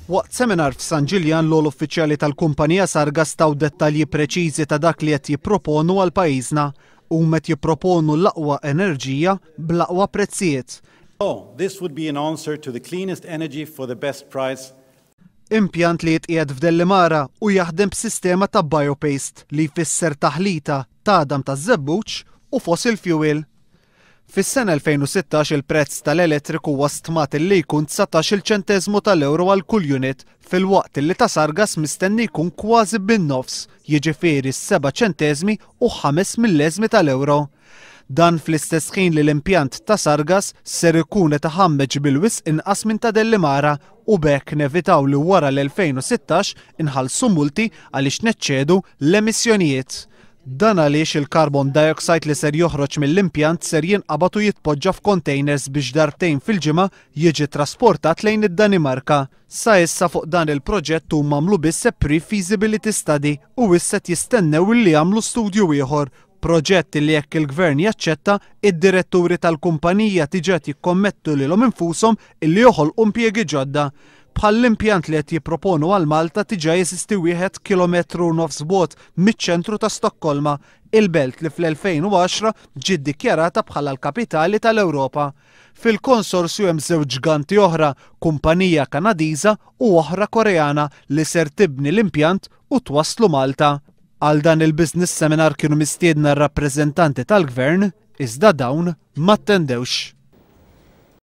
Waqt seminar f'San Ġiljan l-ogħla uffiċjali tal-kumpanija Sargas taw dettalji preċiżi ta' dak li qed jipproponu għal pajjiżna. Huma qed jipproponu l-aqwa enerġija bl-aqwa prezzijiet. Oh, this would be an answer to the cleanest energy for the best price. Impjant li jitqiegħed f'Dellimara u jaħdem b'sistema ta' biopaste li jfisser taħlita ta' għadam taż-żebbuġ u fossil fuel. Fis-sena 2016 il-prezz tal-elettriku huwa stmat li jkun 19-il ċenteżmu tal-ewro għal kull unit filwaqt li ta' Sargas mistenni jkun kważi bin-nofs, jiġifieri 7 ċenteżmi u 5 milleżmi tal-ewro. Dan fl-istess ħin li l-impjant ta' Sargas ser ikun qed iħammeġ bil-wisq inqas minn ta' Dellimara u b'hekk nevitaw li wara l-2016 inħallsu multi għaliex neċċedu l-emissjonijiet. Dan għaliex il-carbon dioxide li ser joħroġ mill-impjant ser jinqabad u jitpoġġa f'containers biex darbtejn fil-ġimgħa jiġi trasportat lejn id-Danimarka. Sa issa fuq dan il-proġett huma għamlu biss pre-feasibility study u issa qed jistennew li jagħmlu studju ieħor. Proġett li jekk il-gvern jaċċetta, id-diretturi tal-kumpanija diġà jikkommettu lilhom infushom illi joħolqu impjiegi ġodda. Bħall-impjant li qed jipproponu għal Malta diġà jeżisti wieħed kilometru nofs bogħod miċ-ċentru ta' Stokkolma, il-belt li fl-2010 ġiet dikjarata bħala l-kapitali tal-Ewropa. Fil-konsorzju hemm żewġ ġganti oħra, kumpanija Kanadiża u oħra Koreana li ser tibni l-impjant u twasslu Malta. Għal dan il-business seminar kienu mistiedna r-rappreżentanti tal-gvern, iżda dawn ma attendewx.